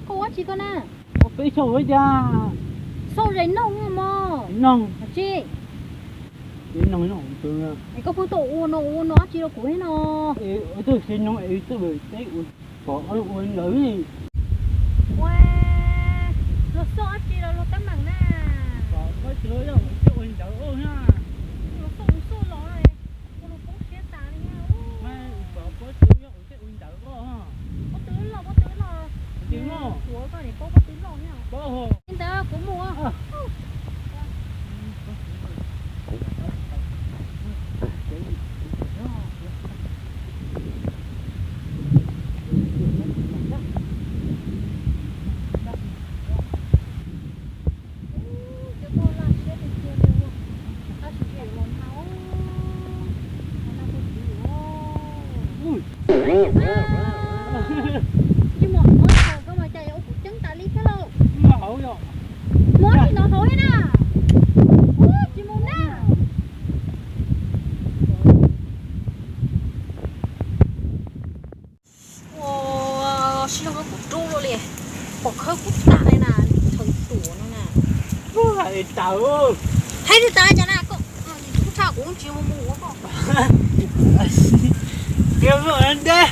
Koj ua dab tsi koj na? Peb xauj ua cas? Xauj zes noog mog. Noog. Tsis. Zes noog no. Es koj pheej tuaj ua no ua no dab tsi rau kuv thiab no? Twb xauj noog es twb peb ua, pom ua ntawd. Ua, luag xauj dab tsi los luag tab meeg na. Pom pob tsuas yog ua ntawd na. Luag xauj mus xauj los, ua luag poob siab tas li na. Pom pob tsuas yog ua ntawd. Pob tw loj, pob tw loj. Tuav koj niam paub pob tw loj thiab. Li ntawd kuv mus. Tsis mus hauv, koj mas cas yuav ua kuv ceeb tas li thiab lauj. Mus hauv, mus hauv li no hauv thiab na. Ub, tsis mus na. Ua, sib nrog kuv rub luaj li, pom khawb kuv tas li na, chaw tuam no na. Hais li tas cas na, koj kuv tshaj kuv tsis mus mus ua koj. Qia muaj deb.